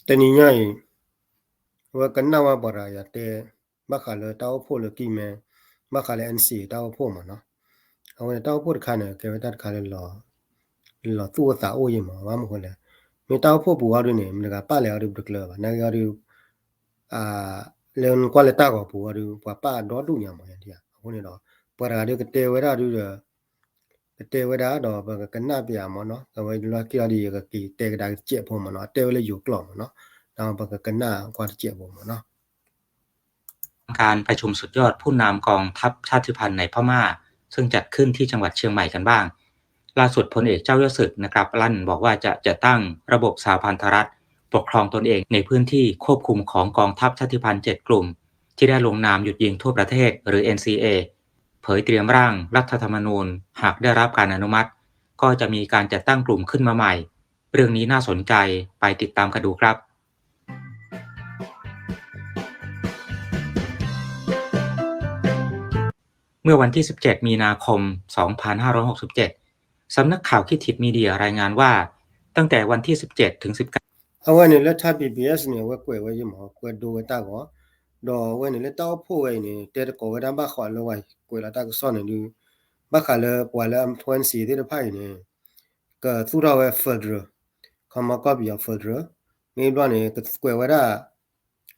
တနံၤညါအံၤ အဝဲကနၣ်ဝဲပှၤတဂၤအံၤတဲ ဘၣ်ဃးလၢတၢ်အိၣ်ဖှိၣ်လၢကံၢ်မဲ ဘၣ်ဃးလၢ NCA တၢ်အိၣ်ဖှိၣ်မ့ၢ်နီၤ. အဝဲန့ၣ်တၢ်အိၣ်ဖှိၣ်တခါန့ၣ် ကဲဝဲတၢ်တခါလၢ လီၤသူၣ်အိၣ်သးအိၣ်ယဲၢ်မ့ၢ် ဘၣ်မနုၤဃိလဲၣ်, မ့ၢ်တၢ်အိၣ်ဖှိၣ်ပူၤအီၤဒုန့ၣ် မတၤတဂၤပာ်လဲၣ်အီၤဒုပတကျၢၤဘၣ် နာ်က့အီၤဒု လၢနကွၢ်လၢတၢ်ဂီၤပူၤအီၤဒု ပှၤပာ်ဒီဒူၣ်ညါမ့ၢ် အဃိန့ၣ်ဒီး ပှၤတဂၤဒုကတဲဝဲဒၣ်ဒုဒီး ကတဲဝဲဒၣ်ဒီး ပကကနၣ်ပယၤမ့ၢ်နီၤ, အဝဲလီၢ်ခံအီၤဒု ယကက့ၤတဲကဒါကစဲးဖိမ့ၢ်နီၤ, အတဲဝဲလၢယိၤကျိာ်မ့ၢ်နီၤ, ဒီးပကကနၣ်ကွၢ်တစဲးဖိမ့ၢ်နီၤ. การประชุมสุดยอดผู้นำกองทัพชาติพันธุ์ในพม่า ซึ่งจัดขึ้นที่จังหวัดเชียงใหม่กันบ้าง ล่าสุดพลเอกเจ้ายอดศึกนะครับลั่นบอกว่าจะจัดตั้งระบบสหพันธรัฐปกครองตนเองในพื้นที่ควบคุมของกองทัพชาติพันธุ์เจ็ดกลุ่ม ที่ได้ลงนามหยุดยิงทั่วประเทศหรือ เอ็นซีเอ เผยเตรียมร่างรัฐธรรมนูญ หากได้รับการอนุมัติ ก็จะมีการจัดตั้งกลุ่มขึ้นมาใหม่ เรื่องนี้น่าสนใจ ไปติดตามกันดูครับ เมื่อวันที่ สิบเจ็ด มีนาคม สองพันห้าร้อยหกสิบเจ็ด สำนักข่าวคิดถิดมีเดียรายงานว่า ตั้งแต่วันที่ สิบเจ็ด ถึง สิบเก้า အဝဲန့ၣ်လၢ Thai PBS န့ၣ် အဝဲကွဲးဝဲယဲၢ်မ့ၢ် ကွဲးဒိဝဲတၢ်ဂီၤ, ဒီးအဝဲန့ၣ်လၢတၢ်အိၣ်ဖှိၣ်ဝဲအံၤန့ၣ် တဲသကိးဝဲဒၣ်ဘၣ်ဃးလၢပှၤကွဲးလီၤတၢ်ကစီၣ်န့ၣ်ဒု ဘၣ်ဃးလၢပှၤလၢ F O N C သ့ၣ်တဖၣ်အံၤန့ၣ် ကသူၣ်ထီၣ်ဝဲ federal ခီမီကီၢ်ပယီၤ federal မ့ၢ်ဘျီန့ၣ် ကကွဲးဝဲဒၣ်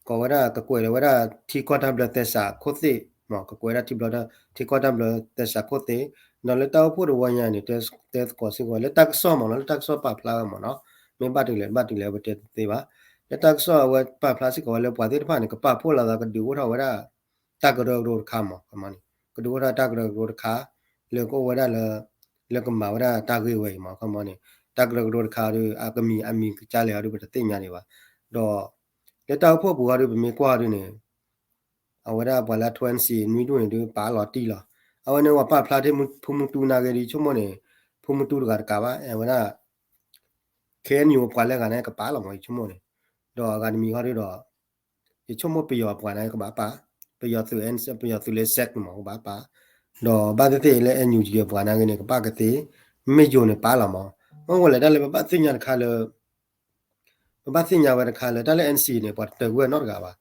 ကိးဝဲဒၣ် ကကွဲးလီၤဝဲဒၣ်ထံကီၢ်တၢ်ဘျၢသဲစးခိၣ်သ့ၣ်မ့ၢ် ကကွဲးဝဲဒၣ်ထံဘျီ ထံကီၢ်တၢ်ဘျၢသဲစးခိၣ်သ့ၣ်, ဒီးလၢတၢ်အိၣ်ဖှိၣ်တဝီညါန့ၣ် တဲသကိးစ့ၢ်ကီးလၢတၢ်ကစီၣ်မ့ၢ်နီၤ လၢတၢ်ကစီၣ်ပာ်ဖျါဝဲမ့ၢ်နီၤ, မ့ၢ်ဘၣ်တုၤလဲၣ်ဘၣ်တုၤလဲၣ် ပတဲတသ့ဘၣ်, လၢတၢ်ကစီၣ်အဝဲပာ်ဖျါစ့ၢ်ကီးဝဲလၢပှၤသ့ၣ်တဖၣ်န့ၣ် ကပာ်ဖှိၣ်လိာ်သးကဒုးအိၣ်ထီၣ်ဝဲဒၣ် တၢ်ကရၢကရိတခါမ့ၢ် ခီမီန့ၣ် ကဒုးအိၣ်ထီၣ်တၢ်ကရၢကရိတခါ လၢကအိၣ်ဝဲဒၣ်လၢ လၢကမၤဝဲဒၣ်တၢ်ဂ့ၢ်ဝဲအံၤမ့ၢ် ခီမီန့ၣ် တၢ်ကရၢကရိတခါဒီး အကမံၤအမံၤကစၢ်လဲၣ်အီၤဒီး ပတသ့ၣ်ညါဒံးဘၣ်, ဒီး လၢတၢ်အိၣ်ဖှိၣ်ပူၤအီၤဒီး ပမ့ၢ်ကွၢ်အီၤဒုန့ၣ် အဝဲဒၣ်ပှၤလၢ F O N C နွံဒူၣ်န့ၣ်ဒုး ပာ်လီၤတံၢ်လီၤ, အဝဲန့ၣ်ပှၤပာ်ဖျါထံ ဖုမူတူနာ်က့ဒီး ဆိကမိၣ်န့ၣ် ဖုမူတူတဂၤတကးဘၣ် အဝဲဒၣ် K N U ပှၤလၢအဂၤန့ၣ် ကပာ်လီၤမ့ၢ် ယဆိကမိၣ်န့ၣ်, ဒီးအဂၤတမံၤဃီဒီး ယဆိကမိၣ်ပယီၤပှၤန့ၣ်ကဘၣ်ပာ်, ပယီၤသုး ပယီၤသုးလၢ SAC မ့ၢ်ကဘၣ်ပာ်, ဒီးဘၣ်သ့ၣ်သ့ၣ်လၢ N U G ပှၤနာ်က့န့ၣ် ကပာ်ကသ့, မ့ၢ်ယိၤန့ၣ်ပာ်လီၤမ့ၢ်, မ့ၢ်ဝဲလဲၣ်တၢ်လၢပဘၣ်သ့ၣ်ညါတခါလၢ ပဘၣ်သ့ၣ်ညါဝဲတခါလၢ တၢ်လၢ N C A န့ၣ် ပှၤတတၢၢ်ကွံာ်ဝဲနီတဂၤဘၣ်,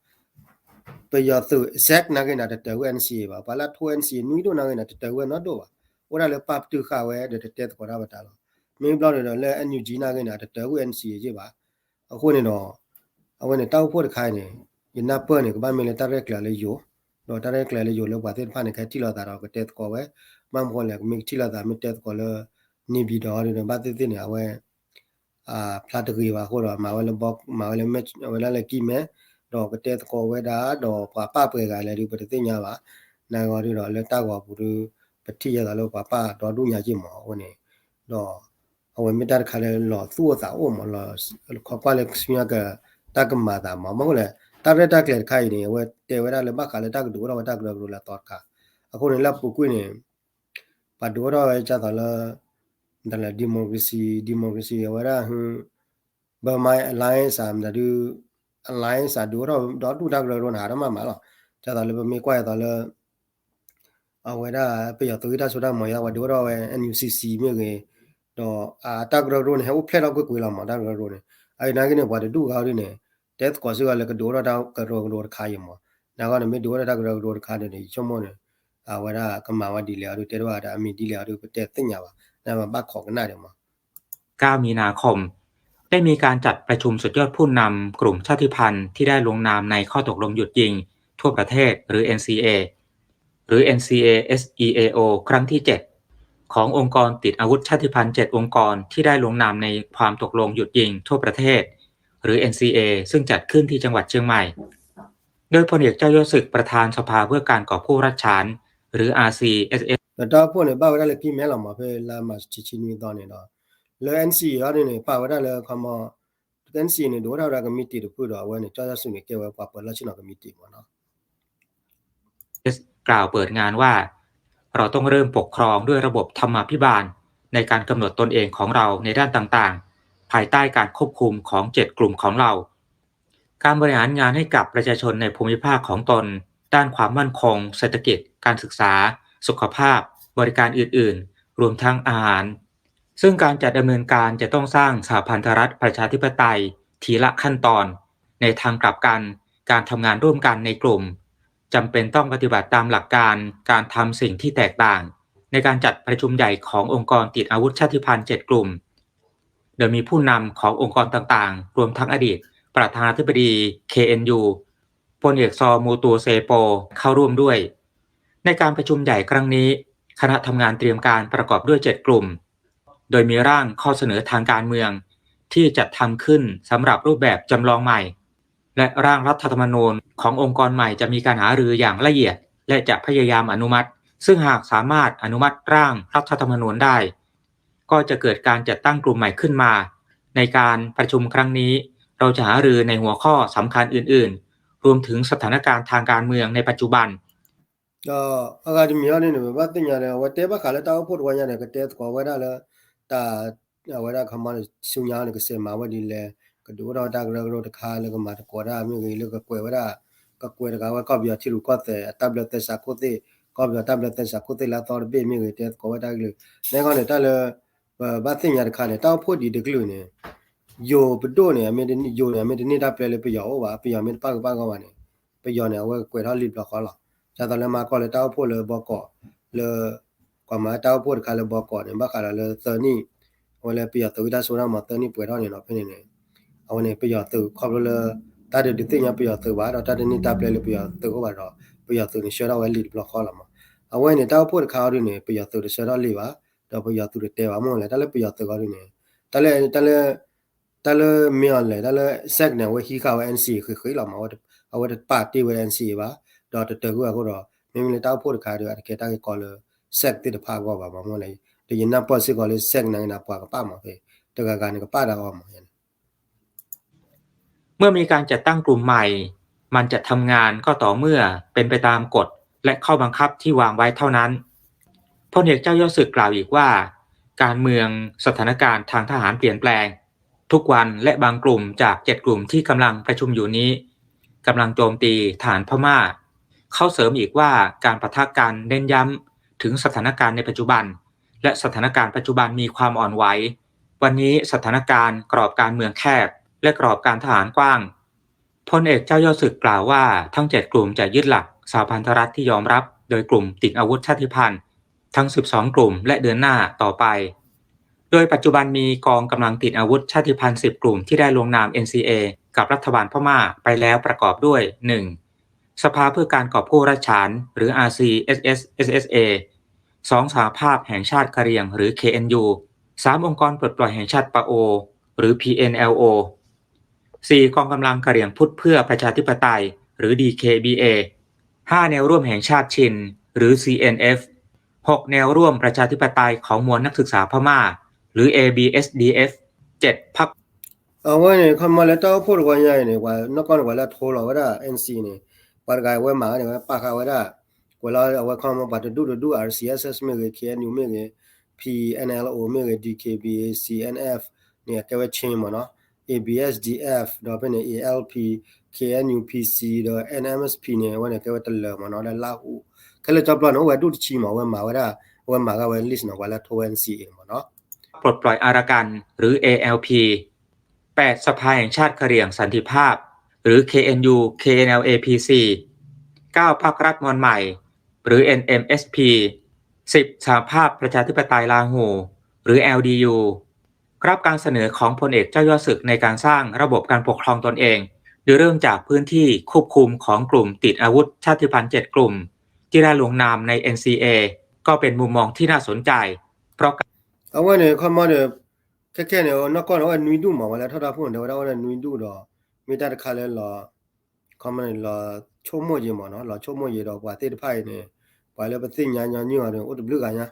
ပယီၤသုး SAC နာ်က့န့ၣ် တတၢၢ်ကွံာ် N C A ဘၣ်, ပှၤလၢအထိ N C A နွံဒူၣ်နာ်က့န့ၣ် တတၢၢ်ကွံာ်ဝဲနီတဒူၣ်ဘၣ်, အိၣ်ဒၣ်လၢပာ်ပတုာ်ဃာ်ဝဲဒီး တတဲသကိးတၢ်ဘၣ်တၢ်လီၤ, မ့ၢ်ဘျီန့ၣ်ဒီးလၢ N U G နာ်က့န့ၣ် အတတၢၢ်ကွံာ် N C A ယ့ၢ်ဘၣ်, အဃိန့ၣ်ဒီး အဝဲန့ၣ်တၢ်အိၣ်ဖှိၣ်တခါအံၤန့ၣ် ယနၢ်ပၢၢ်န့ၣ် ကဘၣ်မ့ၢ်လၢတၢ်ရဲၣ်ကျဲၤလၢယိၤ, ဒီးတၢ်ရဲၣ်ကျဲၤလၢယိၤလၢပှၤသ့ၣ်တဖၣ်န့ၣ် ကဟဲထံၣ်လိာ်သးဒီးကတဲသကိးဝဲ, ဘၣ်မနုၤဃိလဲၣ် မ့ၢ်ကထံၣ်လိာ်သး မ့ၢ်တဲသကိးလၢ နေပြည်တော် ဒီး ဘၣ်သ့ၣ်သ့ၣ်န့ၣ် အဝဲ ဖျါတဂ့ၤဘၣ်အဃိဒီး မၤဝဲလၢဘီ မၤဝဲလၢ ဝဲဒၣ်လၢကံၢ်မဲ, ဒီးကတဲသကိးဝဲဒၣ် ဒီးပှၤပာ်ပှဲၤဂၤလဲၣ်ဒုး ပတသ့ၣ်ညါဘၣ်, နာ်ဂ့ၤဒုးဒီး လၢတၢ်ဂီၤပူၤဒုး ပထံၣ်ယဲသိးလၢပှၤပာ်ဒီဒူၣ်ညါက့မးအဃိန့ၣ်, ဒီး အဝဲမ့ၢ်တၢ်တခါလၢလီၤသူၣ်အိၣ်သးအိၣ်မး လီၤ ခီကွၢ်လၢကဆူညါက တၢ်ကမၤသးမး မ့ၢ်ဃိလဲၣ် တၢ်ရဲၣ်တၢ်ကျဲၤတခါအံၤန့ၣ် အဝဲတဲဝဲဒၣ်လၢဘၣ်ဃးလၢတၢ်ကဒုးအိၣ်ထီၣ်ဝဲတၢ်ကရၢကရိလၢအသီတခါ, အဃိန့ၣ် လၢအပူၤကွံာ်န့ၣ် ပှၤဒုးအိၣ်ထီၣ်ဝဲဒ်သိးလၢ တၢ်လၢ democracy democracy အဝဲဒၣ် Burma Alliance မတၤဒုး alliance ဒုးအိၣ်ထီၣ်ဒီဒူၣ်တၢ်ကရၢကရိန့ၣ် ဟးထီၣ်မးမးလီၤ, ဒ်သိးလၢပမ့ၢ်ကွၢ်ဒ်သိးလၢ အဝဲဒၣ်ပယီၤသုးဂ့ၢ်တၢ်စိတၢ်ကမီၤအံၤ ပှၤဒုးအိၣ်ထီၣ်ဝဲ N U C C မ့ၢ်ဂ့ၤ, ဒီးအတၢ်ကရၢကရိန့ၣ် ဟဲအိၣ်ဖျဲၣ်ထီၣ်ကွ့ၢ်ကွ့ၢ်လီၤမး တၢ်ကရၢကရိန့ၣ်, အအံၤနာ်က့န့ၣ် ပှၤတဒူၣ်ဂၤဒုးန့ၣ် တဲသကိးစ့ၢ်ကီးလၢကဒုးအိၣ်ထီၣ်တၢ်ကရၢကရိတခါအံၤမး, နာ်ဂ့ၤန့ၣ် မ့ၢ်ဒုးအိၣ်ထီၣ်တၢ်ကရၢကရိတခါန့ၣ် ယဆိကမိၣ်န့ၣ် အဝဲဒၣ်ကမၤဝဲဒ်လဲၣ်အီၤဒုး တဲတဘၣ်ဒီး အမံၤဒ်လဲၣ်အီၤဒုး ပတဲသ့ၣ်ညါဘၣ်, နဘၣ်ခိးကနၣ်ဒံးမး เก้า มีนาคม ได้มีการจัดประชุมสุดยอดผู้นำกลุ่มชาติพันธุ์ที่ได้ลงนามในความตกลงหยุดยิงทั่วประเทศ หรือ เอ็นซีเอ ซึ่งจัดขึ้นที่จังหวัดเชียงใหม่ โดยพลเอกเจ้ายอดศึกประธานสภาเพื่อการกอบกู้ราชการ หรือ อาร์ซี เอสเอ ขององค์กรติดอาวุธชาติพันธุ์เจ็ดกลุ่มที่ได้ลงนามในความตกลงหยุดยิงทั่วประเทศ หรือ เอ็นซีเอ ซึ่งจัดขึ้นที่จังหวัดเชียงใหม่ โดยพลเอกเจ้ายอดศึกประธานสภาเพื่อการกอบกู้ราชการ หรือ อาร์ซี เอสเอ ဒီးတၢ်အိၣ်ဖှိၣ်န့ၣ် ဘၣ်ဝဲဒၣ်လၢကံၢ်မဲလီၤမး ဖဲလါမၢ်ၡး တဆံနွံသီန့ၣ်ဒီး လၢ N C A အီၤဒ်န့ၣ် ပာ်ဝဲဒၣ်လၢခီမီ N C A န့ၣ် ဒုးအိၣ်ထီၣ်ဝဲဒၣ်ကမံးတံာ်တဖုဒီး အဝဲန့ၣ် ကၠီၣ်ယီၣ်စုန့ၣ် ကဲဝဲပှၤပၢၤလီၢ်ဆ့ၣ်နီၤကမံးတံာ်မးနီၤ กล่าวเปิดงานว่า เราต้องเริ่มปกครองด้วยระบบธรรมาภิบาล ในการกำหนดตนเองของเราในด้านต่างๆ ภายใต้การควบคุมของเจ็ดกลุ่มของเรา การบริหารงานให้กับประชาชนในภูมิภาคของตน ด้านความมั่นคง เศรษฐกิจ การศึกษา สุขภาพ บริการอื่นๆ รวมทั้งอาหาร ซึ่งการจัดดำเนินการจะต้องสร้างสหพันธรัฐประชาธิปไตย ทีละขั้นตอน ในทางกลับกัน การทำงานร่วมกันในกลุ่ม จำเป็นต้องปฏิบัติตามหลักการการทำสิ่งที่แตกต่าง ในการจัดประชุมใหญ่ขององค์กรติดอาวุธชาติพันธุ์เจ็ดกลุ่ม โดยมีผู้นำขององค์กรต่างๆ รวมทั้งอดีตประธานาธิบดี เคเอ็นยู พลเอกซอมูตูเซโป เข้าร่วมด้วย ในการประชุมใหญ่ครั้งนี้ คณะทำงานเตรียมการประกอบด้วยเจ็ดกลุ่ม โดยมีร่างข้อเสนอทางการเมืองที่จัดทำขึ้นสำหรับรูปแบบจำลองใหม่ และร่างรัฐธรรมนูญขององค์กรใหม่จะมีการหารืออย่างละเอียด และจะพยายามอนุมัติ ซึ่งหากสามารถอนุมัติร่างรัฐธรรมนูญได้ ก็จะเกิดการจัดตั้งกลุ่มใหม่ขึ้นมา ในการประชุมครั้งนี้ เราจะหารือในหัวข้อสำคัญอื่นๆ รวมถึงสถานการณ์ทางการเมืองในปัจจุบัน ဒီးအဂၤတမံၤဟီဒ်န့ၣ် ပဘၣ်သ့ၣ်ညါဒီး အဝဲတဲဘၣ်ဃးလၢတၢ်အိၣ်ဖှိၣ်တဝီညါန့ၣ် ကတဲသကိးဝဲဒၣ်လၢ တၢ် အဝဲဒၣ်ခီမီန့ၣ် ဆူညါန့ၣ် ကစဲးမၤဝဲဒ်လဲၣ်, ကဒုးအိၣ်ထီၣ်ဝဲတၢ်ကရၢကရိတခါလၢကမၤသကိးတၢ်မ့ၢ်ဂ့ၤ လၢကကွဲးဝဲဒၣ် ကကွဲးတဂၤဝဲကီၢ်ပယီၤထံရူၢ်ကီၢ်သဲး အတၢ်ဘျၢသဲစးခိၣ်သ့ၣ်, ကီၢ်ပယီၤတၢ်ဘျၢသဲစးခိၣ်သ့ၣ်လၢအသီတဘ့ၣ်မ့ၢ်ဂ့ၤ တဲသကိးဝဲတၢ်ကလုာ်, နဲဃီန့ၣ် တၢ်လၢ ပဘၣ်သ့ၣ်ညါတခါန့ၣ် တၢ်အိၣ်ဖှိၣ်ဒံးတကလုာ်န့ၣ် ယိၤပဒိၣ်န့ၣ် ယိၤန့ၣ် အမ့ၢ်တန့ၢ်တၢ်ပျဲလၢပယီၤအိၣ်ဘၣ်, ပယီၤမ့ၢ်တပာ်ဂၢၢ်ပာ်ကျၢၤဘၣ်န့ၣ် ပယီၤန့ၣ် အဝဲကကွဲးထီၣ်လံတဘျီဃီလီၤ. ဒ်သိးလၢမၤကီၢ်လၢတၢ်အိၣ်ဖှိၣ်လၢဘီကီး လၢ ကွၢ်မၤတၢ်အိၣ်ဖှိၣ်တခါလၢဘီကီးန့ၣ် ဘၣ်ဃးဒီးလၢသၢနံၣ် အဝဲလၢပယီၤသုးဝံၣ်တၢ်စိတၢ်ကမီၤသၢနံၣ်ပှဲၤထီၣ်န့ၣ်ဒီး ဖဲန့ၣ်န့ၣ် အဝဲန့ၣ် ပယီၤသုးခီဖျိလၢ တၢ်တဒုးသ့ၣ်ညါပယီၤသုးဘၣ် ဒီးတၢ်တန့ၢ်တၢ်ပျဲလၢပယီၤသုးအိၣ်ဘၣ်ဒီး ပယီၤသုးန့ၣ်ဆှၢထီၣ်ဝဲလံာ်တဘျီဃီလီၤမး. အဝဲန့ၣ် တၢ်အိၣ်ဖှိၣ်တခါအံၤဒ်န့ၣ် ပယီၤသုးတဆှၢထီၣ်လံာ်ဘၣ်, ဒီးပယီၤသုးတတဲဘၣ်မ့ၢ်လဲၣ် တၢ်လၢပယီၤသုးအံၤဒ်န့ၣ် တၢ်လၢ တၢ်လၢ တၢ်လၢမ့ၢ်အီၤလဲၣ် တၢ်လၢ စဲးကနဲၣ် အဝဲဟံးဃာ်ဝဲ NCA ဃ့ဃ့လီၤမး, အဝဲတပာ်တ့ၢ်ဝဲ NCA ဘၣ်, ဒီးတတၢၢ်ကွံာ်အဃိဒီး မ့မ့ၢ်လၢတၢ်အိၣ်ဖှိၣ်တခါဒီး အတကဲတၢ်ဂ့ၢ်ကီလၢ စဲးသ့ၣ်တဖၣ်အဂီၢ်ဘၣ်မးမ့ၢ်လဲၣ်, ဒီးယနၢ်ပၢၢ်စ့ၢ်ကီးလၢ စဲးကနဲၣ် ကနၣ်ပှၤကပာ်မးဖဲ တဂၤဂၤန့ၣ်ကပာ်တၢ်အီၤမး เมื่อมีการจัดตั้งกลุ่มใหม่ มันจะทำงานก็ต่อเมื่อเป็นไปตามกฎและข้อบังคับที่วางไว้เท่านั้น พลเอกเจ้ายอดศึกกล่าวอีกว่า การเมืองสถานการณ์ทางทหารเปลี่ยนแปลงทุกวัน และบางกลุ่มจากเจ็ดกลุ่มที่กำลังประชุมอยู่นี้ กำลังโจมตีทหารพม่า เขาเสริมอีกว่าการปะทะกันเน้นย้ำถึงสถานการณ์ในปัจจุบัน และสถานการณ์ปัจจุบันมีความอ่อนไหว วันนี้สถานการณ์กรอบการเมืองแคบ และกรอบการทหารกว้าง พลเอกเจ้ายอดศึกกล่าวว่าทั้งเจ็ดกลุ่มจะยึดหลักสหพันธรัฐที่ยอมรับโดยกลุ่มติดอาวุธชาติพันธุ์ทั้งสิบสองกลุ่มและเดินหน้าต่อไป โดยปัจจุบันมีกองกำลังติดอาวุธชาติพันธุ์สิบกลุ่มที่ได้ลงนาม เอ็นซีเอ กับรัฐบาลพม่าไปแล้วประกอบด้วย หนึ่ง สภาเพื่อการกอบกู้รากฐาน หรือ อาร์ซีเอสเอสเอสเอสเอ สอง สหภาพแห่งชาติกะเหรี่ยง หรือ เคเอ็นยู สาม องค์กรปลดปล่อยแห่งชาติปาโอ หรือ พีเอ็นแอลโอ สี่ กองกำลังกะเหรี่ยงพุทธเพื่อประชาธิปไตย หรือ ดีเคบีเอ ห้า แนวร่วมแห่งชาติชิน หรือ ซีเอ็นเอฟ หก แนวร่วมประชาธิปไตยของมวลนักศึกษาพม่า หรือ เอบีเอสดีเอฟ เจ็ด พรรค အဝဲန့ၣ် ခီမီလၢတၢ်အိၣ်ဖှိၣ်တဝီညါအံၤန့ၣ် ပှၤနီၢ်ကီၢ်န့ၣ် ပှၤလၢအထိလီၤဝဲဒၣ် NCA န့ၣ် ပှၤတဂၤအဝဲမၤဝဲန့ၣ် ဝဲပာ်ဃာ်ဝဲဒၣ် ကွဲးလီၤအဝဲခီမီပှၤတဒူၣ်တဒူၣ် အၢၣ်စံဢၣ်စၢၣ်မ့ၢ်ဂ့ၤ ခ့ၣ်အဲၣ်ယူၣ်မ့ၢ်ဂ့ၤ ပီၣ်အဲၣ်ယူၣ် မ့ၢ်ဂ့ၤ ဒီး ကဘီၣ် န့ၣ် အကဲဝဲ chain မ့ၢ်နီၤ ABSDF ဒီးဖဲန့ၣ် ALP, KNUPC ဒီး NMSP န့ၣ် အဝဲန့ၣ်ကဲဝဲတလၢၤမ့ၢ်နီၤ လၢလါဟူး ခဲလၢာ်ကၠီပျီန့ၣ် အိၣ်ဝဲဒူၣ်တဆံမ့ၢ် အဝဲမၤဝဲဒၣ် အဝဲမၤဂ့ၤဝဲ list နီၤ ပှၤလၢအထိဝဲ NCA န့ၣ်မ့ၢ်နီၤ ปลดปล่อยอารากัน หรือ เอแอลพี แปด สภาแห่งชาติกะเหรี่ยงสันติภาพ หรือ เคเอ็นยู เคเอ็นแอลเอพีซี เก้า พรรครัฐมวลใหม่ หรือ เอ็นเอ็มเอสพี สิบ สหภาพประชาธิปไตยลาหู หรือ แอลดียู รับการเสนอของพลเอกเจ้ายอดศึกในการสร้างระบบการปกครองตนเอง โดยเริ่มจากพื้นที่ควบคุมของกลุ่มติดอาวุธชาติพันธุ์เจ็ดกลุ่ม ที่ได้ลงนามใน เอ็นซีเอ ก็เป็นมุมมองที่น่าสนใจ เพราะ အဝဲန့ၣ် ခီမီန့ၣ် ခဲခဲန့ၣ် နီၢ်ကီၢ်န့ၣ် အိၣ်ဝဲနွံဒူၣ်မ့ၢ် ပှၤလၢထီၣ်တၢ်အိၣ်ဖှိၣ်န့ၣ် တဲဝဲဒၣ်အိၣ်ဝဲနွံဒူၣ်ဒီး မ့ၢ်တၢ်တခါလၢလီၤ ခီမီန့ၣ် လီၤဆိကမိၣ်က့ၤမ့ၢ်နီၤ လီၤဆိကမိၣ်က့ၤဒီး ပှၤသ့ၣ်တဖၣ်အံၤန့ၣ် ပှၤလၢပသ့ၣ်ညါညီနုၢ်အီၤန့ၣ် အိၣ်တဘျုးဂၤညါ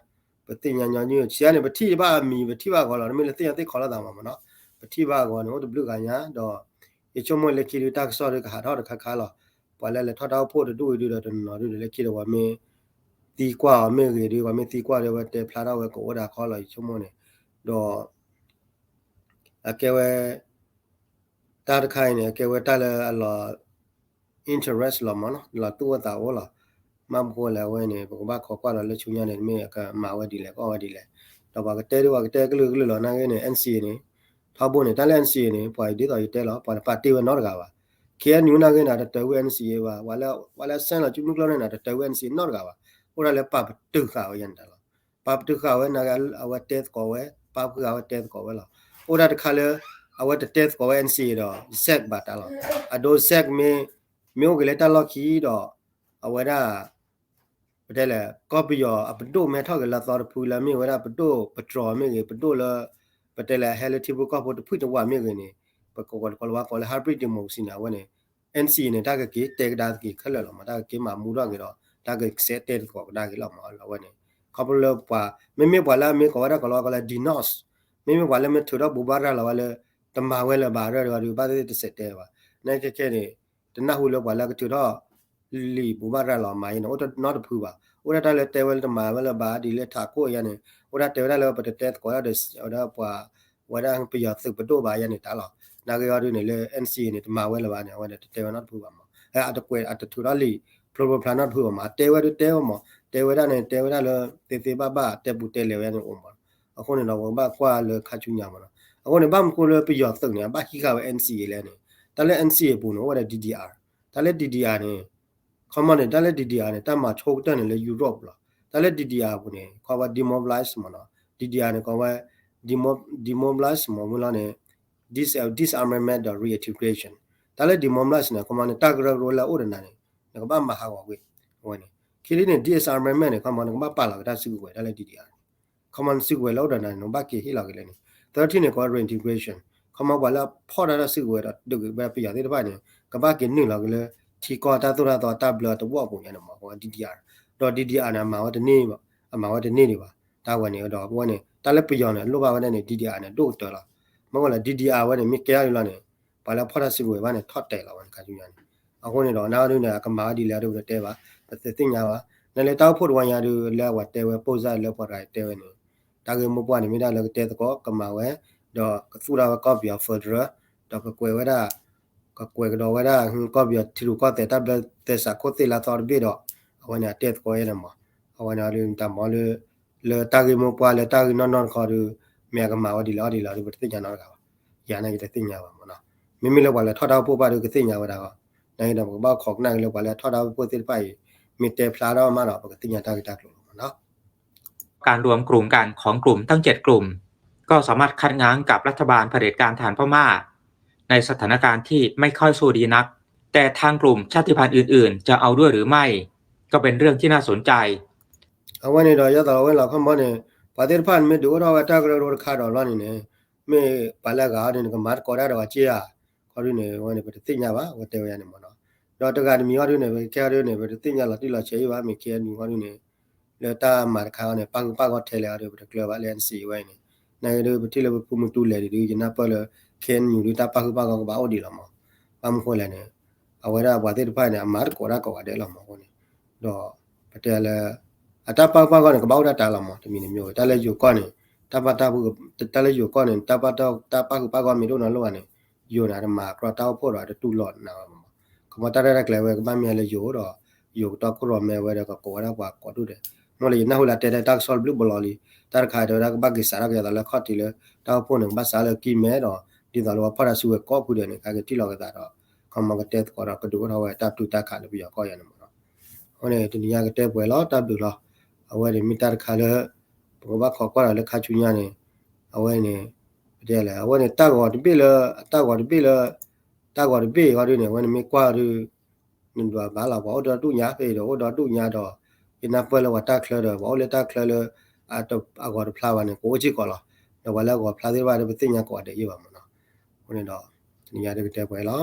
ပသ့ၣ်ညါညီနုၢ် ဆံးန့ၣ် ပထံၣ်ဘၣ်အမံၤ ပထံၣ်ဘၣ်အဂီၤလီၤ တမ့ၢ်လၢသ့ၣ်ညါသ့ၣ်ခီလိာ်သးမ့ၢ်နီၤ ပထံၣ်ဘၣ်အဂီၤန့ၣ် အိၣ်တဘျုးဂၤညါ ဒီး ယဆိကမိၣ်လၢခံဒုး တၢ်ကစီၣ်ဒုးကဟးထီၣ်တခါခါလီၤ ပှၤလၢလဲၤထီၣ်တၢ်အိၣ်ဖှိၣ်တဒူၣ်အံၤဒုးဒီးတနီၤဒုးဒီး လၢခံဒီးပှၤမ့ၢ်သံကွၢ်အီၤမ့ၢ်ဂ့ၤဒုး ပှၤမ့ၢ်သံကွၢ်ဒီး ဝဲတဲဖျါထီၣ်ဝဲကအိၣ်ဒၣ်ခီလီၤ ယဆိကမိၣ်န့ၣ် ဒီး အကဲဝဲ တၢ်တခါအံၤန့ၣ် အကဲဝဲတၢ်လၢအလီၤ interest လီၤမ့ၢ်နီၤ လီၤသူၣ်အိၣ်သးအိၣ်လီၤ မ့ၢ်ပဃိလဲၣ်အဝဲန့ၣ် ပကဘၣ်ခိးကွၢ်ဒီးလၢဆူညါန့ၣ် မ့ၢ်အကမၤဝဲဒ်လဲၣ် ကအီၣ်ဝဲဒ်လဲၣ် ဒီးပှၤကတဲဒုး ပှၤကတဲကလုာ်ကလုာ်လီၤ နာ်ဂ့ၤန့ၣ် NCA န့ၣ် ထီဘိန့ၣ် တၢ်လၢ NCA န့ၣ် ပှၤဒ်သိးယတဲလီၤ ပှၤတပာ်တ့ၢ်ဝဲနီတဂၤဘၣ်. ခ့ၣ်အဲၣ်ယူၣ် နာ်ဂ့ၤန့ၣ် တတၢၢ်ဝဲ NCA ဘၣ်, ပှၤလၢ ပှၤလၢဆဲးလီၤစုမုၢ်ကျိၤန့ၣ် တတၢၢ်ဝဲ NCA နီတဂၤဘၣ်. အိၣ်ဒၣ်လၢပာ်ပတုာ်ဃာ်ဝဲယဲန့ၣ်တၢ်လီၤ. ပာ်ပတုာ်ဃာ်ဝဲနာ်ဂ့ၤ အဝဲတဲသကိးဝဲ, ပာ်ပတုာ်ဃာ်ဝဲတဲသကိးဝဲလီၤ. အိၣ်ဒၣ်တခါလၢ အဝဲတတဲသကိးဝဲ NCA ဒီး SAC ဘၣ်တၢ်လီၤ. အဒိ SAC မ့ၢ် မ့ၢ်အိၣ်က့ၤလၢတၢ်လီၢ်ခံဒီး အဝဲဒၣ် ပတဲလဲၣ် ကီၢ်ပယီၤအပဒိၣ်မ့ၢ်ထီၣ်က့ၤလၢအသီတဖုလၢမ့ၢ်ဝဲဒၣ်ပဒိၣ်ပတြီၤမ့ၢ်ဂ့ၤ ပဒိၣ်လၢ ပတဲလဲၣ်ဟဲလၢထံဖိကီၢ်ဖိတဖုတဝးမ့ၢ်ဂ့ၤန့ၣ် ပကကိးလီၤဝဲကိးလၢ hybrid democracy န့ၣ် အဝဲန့ၣ် NCA န့ၣ် တၢ်ကက့ၤတဲကဒါက့ၤခဲလၢာ်လီၤမး တၢ်ကက့ၤမၤမူထီၣ်က့ၤဒီး တၢ်ကက့ၤတဲသကိးကဒါက့ၤလီၤမး အဝဲန့ၣ် ခီဖျိလၢပှၤ မ့မ့ၢ်ပှၤလၢအမ့ၢ်ကိးဝဲဒၣ်ကိးလီၤဝဲကိးလၢ denounce မ့မ့ၢ်ပှၤလၢမ့ၢ်ထုးထီၣ်ဘိးဘၣ်ရၤလီၤဝဲလၢ တမၤဝဲလၢၤဘၣ်ရၢၢ်ဒီး ဘၣ်သ့ၣ်သ့ၣ်တစဲးတဲဘၣ် နာ်က့ခဲန့ၣ် တနၢ်ဟူလၢပှၤလၢကထုးထီၣ် လံာ်ဘိးဘၣ်ရၤလီၤမၤအံၤန့ၣ် အိၣ်တနီတဖုဘၣ်. အိၣ်ဒၣ်တၢ်လၢတဲဝဲလၢတမၤဝဲလၢၤဘၣ် ဒ်လၢထးခိၣ်အံၤန့ၣ် အိၣ်ဒၣ်တဲဝဲဒၣ်လၢပတတဲသကိးဒၣ်ဒီး ဝဲဒၣ်ပှၤ ဝဲဒၣ်ပယီၤသုးပဒိၣ်ဘၣ်ယဲန့ၣ်တၢ်လီၤ. နာ်ဂ့ၤအီၤဒုန့ၣ်လၢ NCA န့ၣ် တမၤဝဲလၢၤဘၣ်န့ၣ် အဝဲဒၣ်တတဲဝဲနီတဖုဘၣ်မး. အတကွဲးအတထုးထီၣ်လံာ် ဖျိဖျိဖျါဖျါနီတဖုဘၣ်မး တဲဝဲဒုတဲဝဲမး တဲဝဲဒၣ်န့ၣ် တဲဝဲဒၣ်လၢ သ့သ့ဘၣ်ဘၣ် တဲပူၤတဲလဲၤဝဲန့ၣ်အိၣ်မး. အဃိန့ၣ်ဒီး ပကဘၣ်ကွၢ်လၢခါဆူညါမးနီၤ. အဃိန့ၣ် ဘၣ်မနုၤဃိလၢပယီၤသုးန့ၣ် အဘၣ်ဟံးဃာ်ဝဲ NCA လဲၣ်န့ၣ် တၢ်လၢ NCA အပူၤန့ၣ် အိၣ်ဝဲဒၣ် DDR တၢ်လၢ DDR န့ၣ် ခီမီန့ၣ် တၢ်လၢ DDR န့ၣ် တၢ်မၤဆိကတၢၢ်န့ၣ်လၢ Europe လီၤ. တၢ်လၢ DDR အပူၤန့ၣ် ကိးဝဲ demobilize မးနီၤ. DDR န့ၣ် ကိးဝဲ demo- demobilize မးမ့ၢ်လီၤန့ၣ် dis- disarmament ဒီး reintegration တၢ်လၢ demobilize န့ၣ် ခီမီန့ၣ် တၢ်ကရၢကရိလၢအအိၣ်ဒီးနၤန့ၣ် နကဘၣ်မၤဟးဂီၤကွံာ် အဝဲန့ၣ် ခံထံၣ်န့ၣ် disarmament န့ၣ် ခီမီ နကဘၣ်ပာ်လီၤက့ၤတၢ်စုကဝဲၤ တၢ်လၢ DDR န့ၣ် ခီမီ နစုကဝဲၤလၢအိၣ်ဒီးနၤန့ၣ် နကဘၣ်က့ၤဟ့ၣ်လီၤက့ၤလၢန့ၣ် သၢထံၣ်န့ၣ် ကိးဝဲ reintegration ခီမီ ပှၤလၢအဖီၣ်တၢ်တၢ်စုကဝဲၤဒီးဒုးက့ၤဝဲပယီၤသ့ၣ်တဖၣ်န့ၣ် ကဘၣ်က့ၤနုာ်လီၤက့ၤလၢ ထံကီၢ်တၢ်သိၣ်တၢ်သီတၢ်ဘျၢတဝီၢ်အပူၤညါန့ၣ်မး ကိးဝဲ DDR ဒီး DDR န့ၣ် အမၤဝဲတန့ၢ်ဘၣ် အမၤဝဲတန့ၢ်ဒံးဘၣ် တၢ်ဝဲန့ၣ်ဒီး အဝဲန့ၣ် တၢ်လၢပယီၤန့ၣ် အလိၣ်ဘၣ်ဝဲဒၣ်န့ၣ် DDR န့ၣ် ဒိၣ်ကတၢၢ်လီၤ. မ့ၢ်ဝဲလၢ DDR ဝဲန့ၣ် မ့ၢ်ကဲထီၣ်လံလီၤန့ၣ် ပှၤလၢအဖီၣ်တၢ်စုကဝဲၤဘၣ်န့ၣ် ထီၣ်တဲာ်လီၤဝဲန့ၣ် ခါဆူညါန့ၣ် အဃိန့ၣ်ဒီး နဒုန့ၣ် အကမၤဝဲဒ်လဲၣ်ဒု ပတတဲဘၣ် ပတသ့ၣ်ညါဘၣ် နလဲၤတၢ်အိၣ်ဖှိၣ်တဝီညါဒု လၢအဝဲတဲဝဲ ပိၢ်စၢ်လၢပှၤတဂၤတဲဝဲန့ၣ် တၢ်ဂ့ၢ်မိၢ်ပှၢ်န့ၣ် မ့ၢ်ဒၣ်လၢကတဲသကိး ကမၤဝဲ ဒီးကသူၣ်ထီၣ်ဝဲကီၢ်ပယီၤ federal ဒီးကကွဲးဝဲဒၣ် ကကွဲးကဒီးဝဲဒၣ် ကီၢ်ပယီၤထံရူၢ်ကီၢ်သဲးတၢ်ဘျၢသဲစးခိၣ်သ့ၣ်လါသီတဘ့ၣ်ဒီး အဝဲန့ၣ်အတဲသကိးယဲန့ၣ်မး အဝဲန့ၣ်တၢ်မၤလၢ လၢတၢ်ဂ့ၢ်မိၢ်ပှၢ်လၢတၢ်ဂ့ၢ်နီၢ်နီၢ်တခီဒီး မ့ၢ်အကမၤဝဲဒ်လဲၣ်အီၤဒ်လဲၣ်ဒီး ပတသ့ၣ်ညါနီတဂၤဘၣ်. ယၤန့ၣ်ယတသ့ၣ်ညါဘၣ်မးနီၤ. မ့မ့ၢ်လၢပှၤလၢထီၣ်တၢ်အိၣ်ဖှိၣ်ဘၣ်ဒီးကသ့ၣ်ညါဝဲဒၣ်လီၤ. နာ်က့ဒီး ပကဘၣ်ခိးကနၣ်က့ၤလၢပှၤလၢထီၣ်တၢ်အိၣ်ဖှိၣ်သ့ၣ်တဖၣ်အံၤ မ့ၢ်တဲဖျါထီၣ်မးဒီး ပကသ့ၣ်ညါတၢ်ဂ့ၢ်တၢ်ကျိၤလီၤမးနီၤ. การรวมกลุ่มกันของกลุ่มตั้งเจ็ดกลุ่ม ก็สามารถคัดง้างกับรัฐบาลเผด็จการทหารพม่า ในสถานการณ์ที่ไม่ค่อยสู้ดีนัก แต่ทางกลุ่มชาติพันธุ์อื่นๆ จะเอาด้วยหรือไม่ ก็เป็นเรื่องที่น่าสนใจ အဝဲန့ၣ်ဒီး ယသးလီၤဝဲလီၤခီမီန့ၣ် ပှၤသ့ၣ်တဖၣ်န့ၣ် မ့ၢ်ဒုးအိၣ်ထီၣ်ဝဲတၢ်ကရၢကရိတခါဒီးလီၤန့ၣ်န့ၣ် မ့ၢ်ပှၤလၢအဂၤအီၤဒုန့ၣ် ကမၤသကိးတၢ်ဒီးအက့ဧါ ခီဒုန့ၣ် အဝဲန့ၣ် ပတသ့ၣ်ညါဘၣ် အဝဲတဲဝဲယါန့ၣ်မးနီၤ. ဒီးတဂၤတမံၤအီၤဒုန့ၣ် ပကဲအီၤဒုန့ၣ် ပတသ့ၣ်ညါလီၤတံၢ်လီၤဆဲးအံၤဘၣ် မ့ၢ်ကဲအီၤဒုန့ၣ် လၢတၢ်မၤတခါအီၤန့ၣ် ပၣ်ဃုာ်ပၣ်ဂီၢ်ထဲလဲၣ်အီၤဒု ပတကျၢၤဘၣ်လၢ NCA ဝဲအံၤန့ၣ် နာ်က့ဒု ပထံၣ်လၢပဖုမူတူလဲၣ်ဒု ယနၢ်ပၢၢ်လၢ KNU ဒု တၢ်ပၣ်ဃုာ်ပၣ်ဂီၢ်ကဘၣ်အိၣ်ဒံးလီၤမး. ဘၣ်မနုၤဃိလဲၣ်န့ၣ် အဝဲဒၣ်ပှၤသ့ၣ်တဖၣ်န့ၣ် အမၤသကိးတၢ်ကိးဂၤဒဲးလီၤမးအဃိန့ၣ် ဒီးပတဲလၢ အတၢ်ပၣ်ဃုာ်ပၣ်ဂီၢ်န့ၣ် ကဘၣ်အိၣ်ဒၣ်တၢ်လီၤမး တမံၤတမံၤ တၢ်လၢယိၤကီၢ်န့ၣ် တၢ်ပၣ်တၢ် တၢ်လၢယိၤကီၢ်န့ၣ် တၢ်ပၣ်ဃုာ်ပၣ်ဂီၢ်မ့ၢ်တအိၣ်နီတလိၣ်ဘၣ်န့ၣ် ယိၤန့ၣ် တမၤကြီတၢ်အိၣ်ဖှိၣ်ဒီး တတူၢ်လိာ်နၤဘၣ်မး. ခီမီတၢ်ရဲၣ်တၢ်ကျဲၤဝဲကဘၣ်မ့ၢ်လၢယိၤဒီး ယိၤကတီၢ်ခိၣ်ရိၣ်မဲဝဲဒီး ကကိးဝဲဒၣ်ပှၤကိးဒူၣ်ဒဲး မ့ၢ်လၢယနၢ်ဟူလၢတဲတဲတၢ်ကစီၣ်တဘျုးဘလီလံ တၢ်တခါတဲဝဲဒၣ်ကဘၣ်က့ၤစးထီၣ်က့ၤအသးလၢခီၣ်ထံးလၢ တၢ်အိၣ်ဖှိၣ်န့ၣ် ကဘၣ်စးလၢကံၢ်မဲဒီး ဒ်သိးလၢပှၤဖီၣ်တၢ်စုကဝဲၤကိးဖုဒဲးန့ၣ် ကက့ၤထံၣ်လီၤက့ၤသးဒီး ခီမီကတဲသကိးဒီးကဒုးအိၣ်ထီၣ်ဝဲတၢ်ပျုၢ်တၢ်ခးလၢပယီၤကီၢ်ယါန့ၣ်မးနီၤ. အဃိန့ၣ် တနံၤညါကတဲပှဲၤလီၤ တၢ်ဘျုးလီၤ. အဝဲန့ၣ်မ့ၢ်တၢ်တခါလၢ ပကဘၣ်ခိးကွၢ်ဒီးလၢခါဆူညါန့ၣ် အဝဲန့ၣ် ပတဲလဲၣ် အဝဲန့ၣ်တၢ်ဂီၤတဘ့ၣ်လၢ တၢ်ဂီၤတဘ့ၣ်လၢ တၢ်ဂီၤတဘ့ၣ်အံၤဒုန့ၣ် အဝဲန့ၣ်မ့ၢ်ကွၢ်ဒု နဒွးဘၣ်လီၤ ပှၤအိၣ်ဒီဒူၣ်ညါဖဲအံၤဒီး အိၣ်ဒီဒူၣ်ညါဒီး ယနၢ်ပၢၢ်လၢပှၤတၢ်ချၢဒီး ပှၤအိၣ်လၢတၢ်ချၢလၢ အဂီၤတဖျါဘၣ်န့ၣ် ကအိၣ်စ့ၢ်ကီးလီၤ. ဒီးပှၤလၢအဂီၤဖျါသ့ၣ်တဖၣ်ဒီး ပသ့ၣ်ညါကိးဂၤဒဲးယံၣ်ဘၣ်မးနီၤ. အဃိန့ၣ်ဒီး တနံၤညါဒုကတဲပှဲၤလီၤ.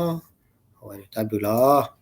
အဝဲန့ၣ်တၢ်ဘျုးလီၤ.